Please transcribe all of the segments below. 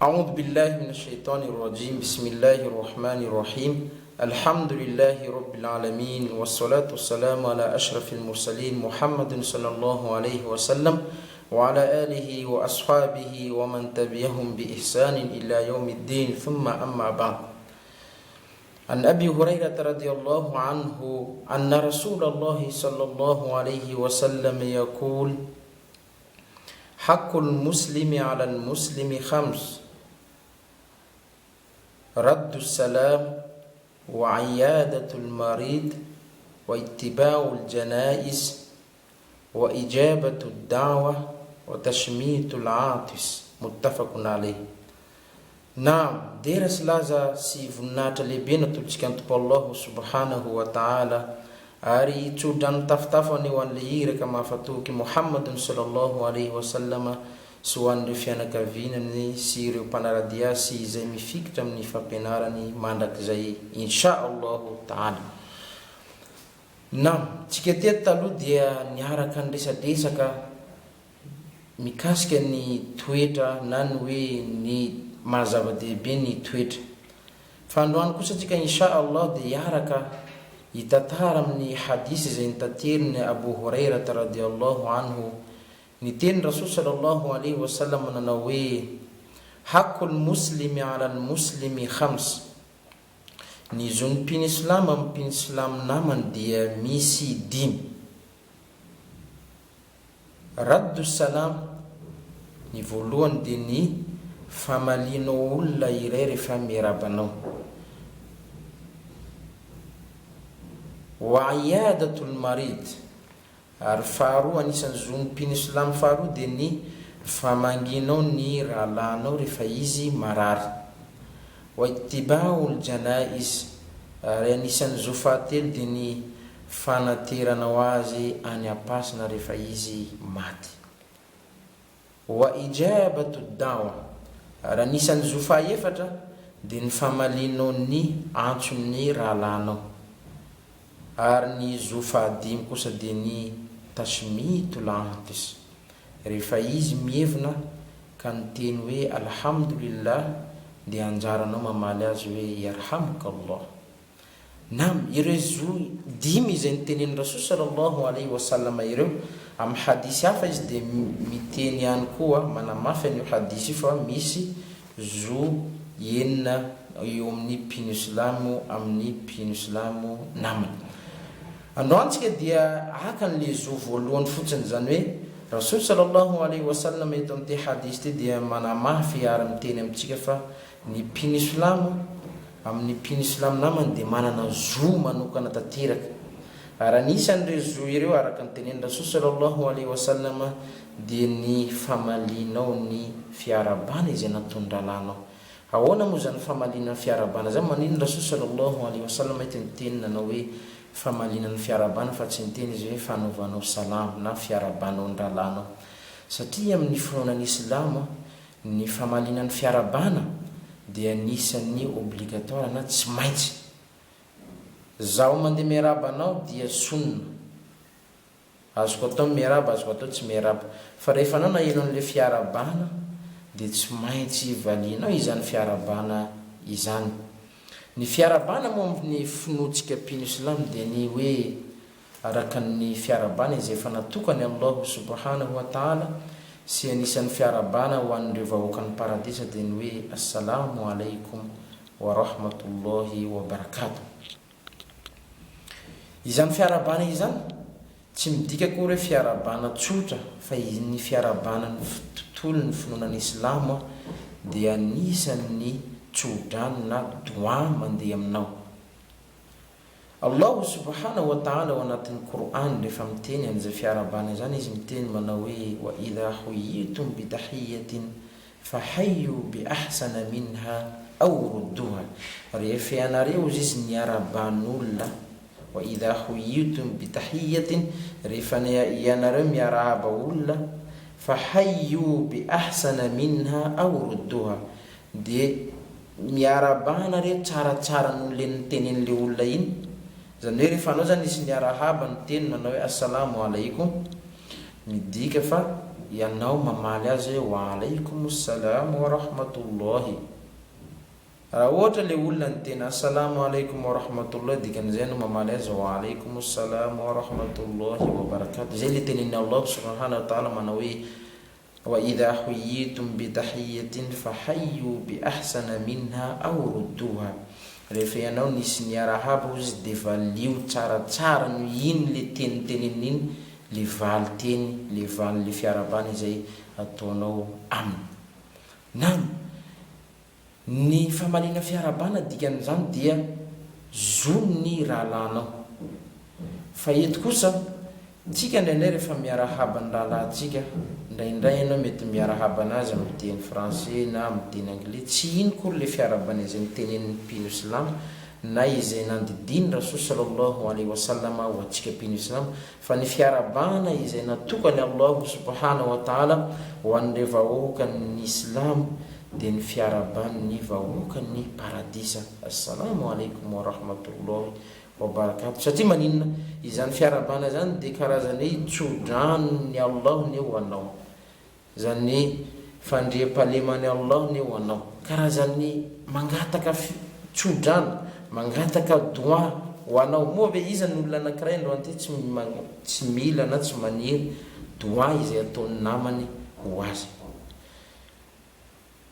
أعوذ بالله من الشيطان الرجيم بسم الله الرحمن الرحيم الحمد لله رب العالمين والصلاة والسلام على أشرف المرسلين محمد صلى الله عليه وسلم وعلى آله وأصحابه ومن تبعهم بإحسان إلى يوم الدين ثم أما بعد عن أبي هريرة رضي الله عنه أن رسول الله صلى الله عليه وسلم يقول حق المسلم على المسلم خمس رد السلام وعيادة المريض واتباع الجنائز وإجابة الدعوة وتشميت العاطس متفق عليه Naam, dera sy laza sy voninahitra lehibe natolotsika an'i Tompo Allahu subhanahu wa ta'ala, ary tso-drano mitafotafo anie ho an'ilay Iraka mahafatoky Muhammadun sallallahu alaihi wa sallama sy ho an'ireo fianakavianany sy ireo mpanara-dia azy sy izay mifikitra amin'ny fampianarany mandrakizay insha Allahu ta'ala. Naam, tsika teto taloha dia niaraka niresadresaka mikasika ny toetra na ny hoe ny maha zava-dehibe ny toetra. Fa androany kosa tsika insha Allah dia hiaraka hitantara amin'ny hadith izay notaterin'i Abou Horairata radiallahu anhu niteny Rasool sallallahu alaihi wa sallam nanao hoe, Haqqul muslimi alal muslimi khams, Ny zon'ny mpino silamo amin'ny mpino silamo namany dia misy dimy. Raddu salam, Ny voalohany dia ny famalianao olona iray rehefa miarahaba anao. Wa iyadatul marid, Ary faharoa, anisan'ny zon'ny mpino silamo faharoa dia ny famangianao ny rahalahinao rehefa izy marary. Wa ittiba'ul janaiz, Ary anisan'ny zo fahatelo dia ny fanateranao azy any am-pasana rehefa izy maty. Wa ijabatu da'wa, ary anisan'ny zo fahaefatra dia ny famalianao ny antson'ny rahalahinao. Ary ny zo fahadimy kosa dia ny tashmitul antis, rehefa izy mievina ka niteny hoe Alhamdulillah dia anjaranao mamaly azy hoe Yarhamukallah. Naam, ireo zo dimy izay notenenin'i Rasool sallallahu alaihi wa sallam ireo, amin'ny hadith hafa izy dia miteny ihany koa, manamafy an'io hadith io fa misy zo enina eo amin'ny mpino silamo amin'ny mpino silamo namany. Androany tsika dia haka an'le zo voalohany fotsiny, izany hoe Rasool sallallahu alaihi wa sallam eto amin'ity hadith ity dia manamafy ary miteny amintsika fa Ny mpino silamo amin'ny mpino silamo namany dia manana zo manokana tanteraka. Ary anisan'ireo zo ireo araka ny tenenin'i Rasool sallallahu alaihi wa sallam dia ny famalianao ny fiarahabana izay nataon'ny rahalahinao. Ahoana moa izany famaliana ny fiarahabana izany? Maninona Rasool sallallahu alaihi wa sallam eto niteny nanao hoe famaliana ny fiarahabana fa tsy niteny izy hoe fanaovanao salamo na fiarahabanao ny rahalahinao? Satria amin'ny finoana ny silamo Ny famaliana ny fiarahabana dia anisan'ny obligatoire na tsy maintsy. Zaho mandeha miarahaba anao dia sunna. Azoko atao ny miarahaba, azoko atao tsy miarahaba. Fa rehefa anao naheno an'ilay fiarahabana dia tsy maintsy valianao izany fiarahabana izany. Ny fiarahabana moa amin'ny finoantsika mpino silamo dia ny hoe araka ny fiarahabana izay efa natokany Allahu subhanahu wa ta'ala sy anisan'ny fiarahabana ho an'ireo vahoakan'ny paradisa dia ny hoe Assalamo alaykoum wa rahmatullahi wa barakatuh. Izany fiarahabana izany tsy midika akory hoe fiarahabana tsotra fa ny fiarahabana ny tontolon'ny finoana ny Islamo dia anisan'ny tsodrano na doua mandeha aminao. Allahu subhanahu wa ta'ala ao anatin'ny Qur'an rehefa miteny an'izay fiarahabana izany izy miteny manao hoe wa idha huyyitum bi tahiyyatin fahayyu bi ahsana minha aw rudduha rehefa ianareo ozy izy niarahaban'olona wa idha huyyitum bi tahiyyatin rehefa ianareo miarahaba olona fahayyu bi ahsana minha aw rudduha Dia miarahaba nareo tsaratsara noho le nitenen'le olona iny, zany hoe rehefa anao zany nisy niarahaba niteny nanao hoe assalamo alaikum, midika fa. ianao mamaly azy hoe wa alaikumussalam wa rahmatullahi. Raha ohatra le olona niteny Assalamo alaikum wa rahmatullahi dikan'izay ianao mamaly azy wa alaikumussalam wa rahmatullahi wa barakatuh. Izay le tenenin'i Allah subhanahu wa ta'ala manao hoe Wa idha huyyitum bi tahiyyatin fa hayyu bi ahsana minha aw rudduha. Rehefa ianao nisy niarahaba hozy izy dia valio tsaratsara noho iny le teny teneniny iny le valin-teny, le valin'le fiarahabana izay ataonao aminy. Nam. Ny famaliana fiarahabana dikan'izany dia zon'ny rahalahinao. Fa eto kosa, tsika indraindray rehefa miarahaba ny rahalahintsika, indraindray ianao mety miarahaba anazy amin'ny teny français na amin'ny teny anglais, tsy ino akory ilay fiarahabana izay notenenin'ny mpino silamo na izay nandidian'ny Rasoa Sallallahu alaihi wasallam ho antsika mpino silamo, fa ny fiarahabana izay natokan'i Allahu subhanahu wa ta'ala ho an'ireo vahoakan'ny silamo dia ny fiarahaban'ny vahoakan'ny paradisa, Assalamo alaikum wa rahmatullahi wa barakatuh, satria maninona? Izany fiarahabana izany dia karazany hoe tso-dranon'i Allah anie ho anao, izany hoe fandriampahaleman'i Allah anie ho anao, karazan'ny mangataka tso-drano, mangataka doua ho anao, moa ve iza ny olona anankiray androany ity tsy tsy mila na tsy maniry doua izay ataon'ny namany ho azy?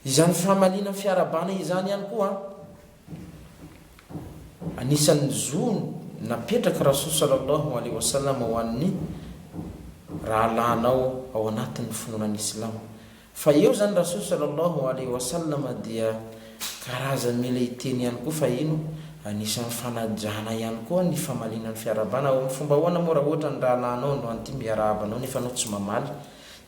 Izany famaliana fiarahabana izany ihany koa anisan'ny zo napetraky Rasool Sallallahu alaihi wasallam ho an'ny rahalahinao ao anatin'ny finoana ny Islam. Fa eo izany Rasool Sallallahu alaihi wasallam dia karazany mila hiteny ihany koa fa ino anisan'ny fanajana ihany koa ny famaliana ny fiarahabana. Amin'ny fomba ahoana moa raha ohatra ny rahalahinao androany ity miarahaba anao nefa anao tsy mamaly?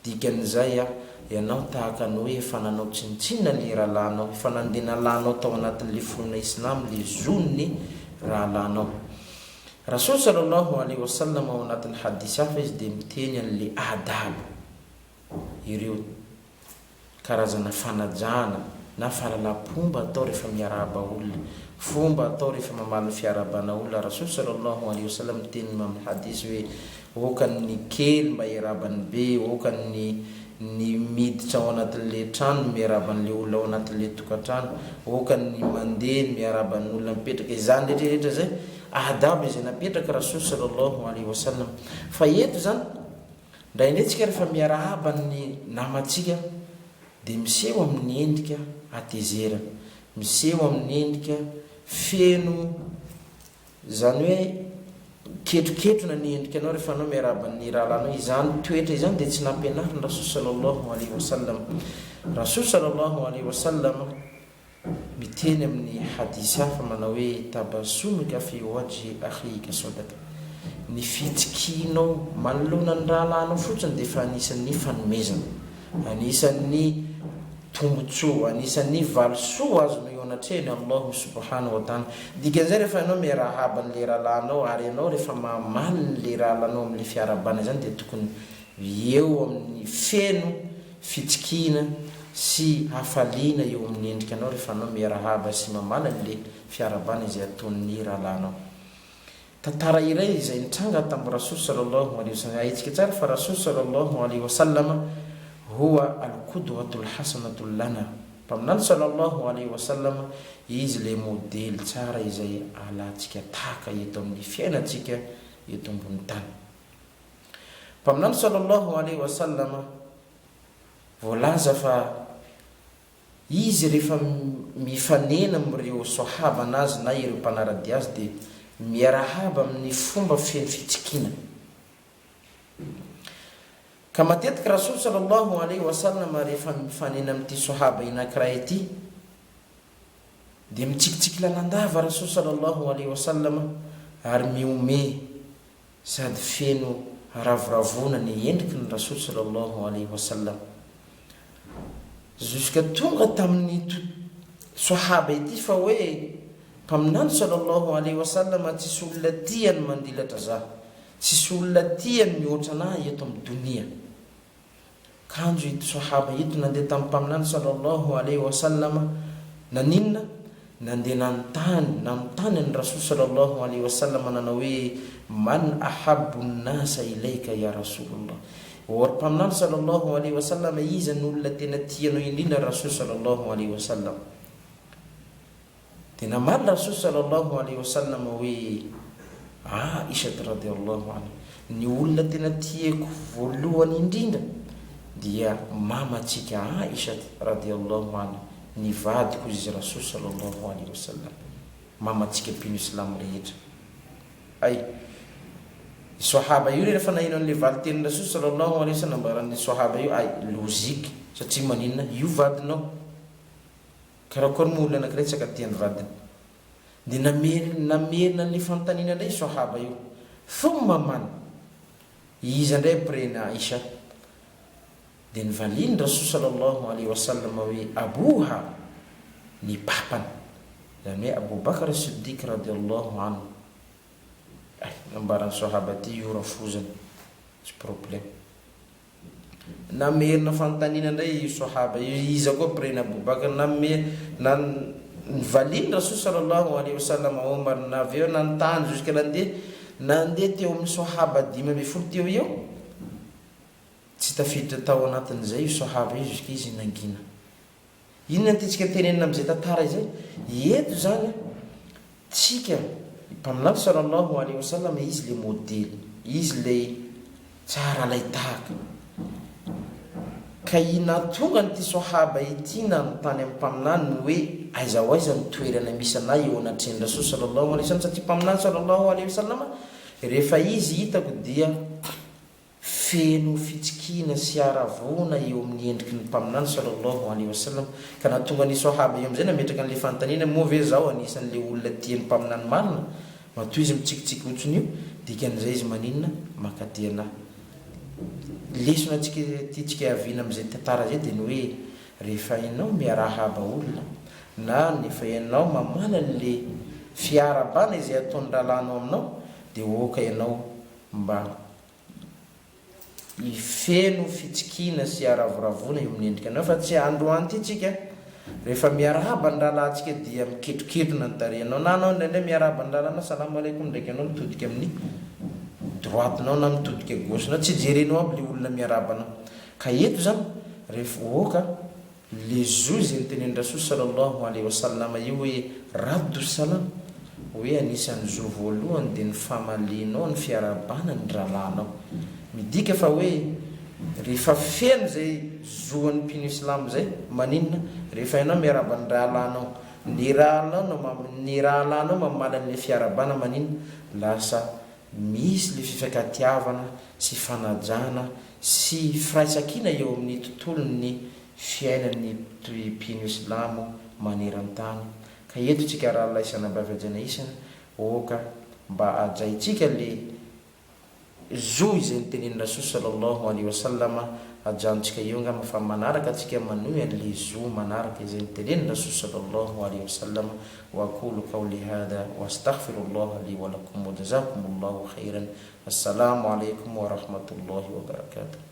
Dikan'izay a, ianao tahaka ny hoe efa nanao tsinontsinona ny rahalahinao, efa nandeha nalanao tao anatin'le finoana islam le zon'ny rahalahinao. Rasool sallallahu alaihi wasallam ao anatin'ny hadith hafa izy dia miteny an'le adab, ireo Karazana fanajana na fahalalam-pomba atao rehefa miarahaba olona. Fomba atao rehefa mamaly ny fiarahabana olona. Rasool sallallahu alaihi wasallam miteny amin'ny hadith hoe, Aoka ny kely mba hiarahaba ny be, aoka ny ny miditra ao anatin'ilay trano no miarahaba an'ilay olona ao anatin'ilay tokantrano, aoka ny mandeha no miarahaba ny olona mipetraka. Izany rehetra rehetra izay adab izay napetraka Rasool sallallahu alaihi wasallam. Fa eto izany, Indraindray tsika rehefa miarahaba ny namantsika dia miseho amin'ny endrika hatezerana, miseho amin'ny endrika feno izany hoe ketroketrona ny endrikanao rehefa anao miarahaba ny rahalahinao. Izany toetra izany dia tsy nampianarin'ny Rasool sallallahu alaihi wasallam. Rasool sallallahu alaihi wasallam Miteny amin'ny hadith hafa manao hoe, Tabassumuka fi wajhi akhika sadaqa, Ny fitsikianao manoloana ny rahalahinao fotsiny dia efa anisan'ny fanomezana, anisan'ny tombontsoa, anisan'ny valisoa azonao eo anatrehan'i Allahu subhanahu wa ta'ala. Dikan'izay rehefa ianao miarahaba an'ilay rahalahinao ary ianao rehefa mamaly an'ilay rahalahinao amin'ilay fiarahabana izany dia tokony eo amin'ny feno fitsikiana sy hafaliana eo amin'ny endrikanao rehefa anao miarahaba sy mamaly an'le fiarahabana izay ataon'ny rahalahinao. Tantara iray izay nitranga tamin'i Rasool sallallahu alaihi wasallam. Haintsika tsara fa Rasool sallallahu alaihi wasallam huwa al-qudwatul hasanatul lana. Mpaminany sallallahu alaihi wasallam, izy ilay modely tsara izay alantsika tahaka eto amin'ny fiainantsika eto ambony tany. Mpaminany sallallahu alaihi wasallam voalaza fa izy rehefa mifanena amin'ireo sahaba anazy na ireo mpanara-dia azy dia miarahaba amin'ny fomba feno fitsikiana. Ka matetika Rasool sallallahu alaihi wasallam rehefa mifanena amin'ity sahaba inankiray ity dia mitsikitsiky lalandava Rasool sallallahu alaihi wasallam ary mihomehy Sady feno haravoravoana ny endriky ny Rasool sallallahu alaihi wasallam. Jusqu'à tonga tamin'ito Sahaba ity fa hoe, Mpaminany sallallahu alaihi wasallam tsisy olona tia ny mandilatra za, tsisy olona tia ny mihoatra anah eto amin'ny donia. Kanjo ito Sahaba ito nandeha tamin'ny Mpaminany sallallahu alaihi wa sallam, naninona? Nandeha nanontany, nanontany an'i Rasool sallallahu alaihi wa sallam nanao hoe, Man ahabbu an-nasa ilayka ya Rasoolullah? Ô ry Mpaminany sallallahu alaihi wa sallam, iza no olona tena tianao indrindra Rasool sallallahu alaihi wa sallam? Dia namaly Rasool sallallahu alaihi wa sallam hoe, Aishat radiallahu anha, ny olona tena tiako voalohany indrindra dia mamantsika Aishat radiallahu anha, ny vadiko izy Rasool sallallahu alaihi wa sallam, mamantsika mpino islam rehetra. Hay! Ny Swahaba io rehefa naheno an'ilay valin-tenin'i Rasool sallallahu alaihi wa sallam nambaran'ny Swahaba io, hay, logique, satria maninona? Io vadinao. Karakory moa olona anankiray tsy ankatia ny vadiny? Dia namerina an'ilay fanontaniana indray io Swahaba io, Thumma man? Iza indray après an'i Aisha? Dia nivalian'i Rasool sallallahu alaihi wa sallam hoe, Abouha, ny papany, izany hoe Abou Bakr Siddiq radiallahu anhu. Ay, nambaran'ny Swahaba ity io rafozany, tsy problème. Namerina fanontaniana indray io Swahaba io, iza koa après an'i Abou Bakr? Name, na, nivalian'i Rasool sallallahu alaihi wa sallam Omar, na avy eo nanontany jusque nandeha, nandeha teo amin'ny Swahaba 15 teo eo, Tsy tafiditra tao anatin'izay io Sahaba io jusqu'à izy nangina. Inona no tiantsika tenenina amin'izay tantara izay? Eto izany tsika, i Mpaminany Sallallahu alaihi wa sallam izy ilay modely, izy ilay tsara alain-tahaka. Ka i nahatonga an'ity Sahaba ity nanontany amin'ny Mpaminany ny hoe aiza ho aiza ny toerana misy anay eo anatrehan'i Rasool Sallallahu alaihi wa sallam satria Mpaminany Sallallahu alaihi wa sallam rehefa izy hitako dia Feno fitsikiana sy haravoana eo amin'ny endriky ny Mpaminany Sallallahu alaihi wa sallam, ka nahatonga ny Swahaba eo amin'izay nametraka an'ilay fanontaniana, moa ve izaho anisan'ilay olona tian'ny Mpaminany marina? Matoa izy mitsikitsiky otsony io, dikan'izay izy maninona? Mankatia anah. Lesona antsika tiantsika hiaviana amin'izay tantara izay dia ny hoe, rehefa ianao miarahaba olona, na nefa ianao mamaly an'ilay fiarahabana izay ataon'ny rahalahinao aminao, dia oka ianao mba hifeno fitsikiana sy haravoravoana eo amin'ny endrika anao fa tsy androany ity tsika rehefa miarahaba ny rahalahintsika dia miketroketona ny tarehinao na anao indraindray miarahaba ny rahalahinao salama alaikum ndraiky anao mitodika amin'ny droite nao na mitodika gauche nao tsy jerenao aby le olona miarahaba anao ka eto zany rehefa oka Le zo izay notenenin'i Rasool Sallallahu alaihi wa sallam io hoe Raddu salam, hoe anisan'ny zo voalohany dia ny famalianao ny fiarahabana ny rahalahinao. Midika fa hoe rehefa feno izay zo an'ny mpino Islam izay, maninona? Rehefa ianao miarahaba ny rahalahinao, ny rahalahinao ny rahalahinao mamaly an'ilay fiarahabana maninona? Lasa misy le fifankatiavana sy fanajana sy firaisankina eo amin'ny tontolon'ny fiainan'ny mpino silamo maneran-tany. Ka eto tsika rahalahy sy anabavy hajaina isany, oka mba hajaintsika le zo izay notenenin'i Rasool sallallahu alaihi wasallam, ajanontsika eo angamba fa manaraka tsika manohy an'le zo manaraka izay notenenin'i Rasool sallallahu alaihi wasallam, wa aqulu qawli hadha wa astaghfirullaha li wa lakum wa jazakumullahu khairan. Assalamo alaikum wa rahmatullahi wa barakatuh.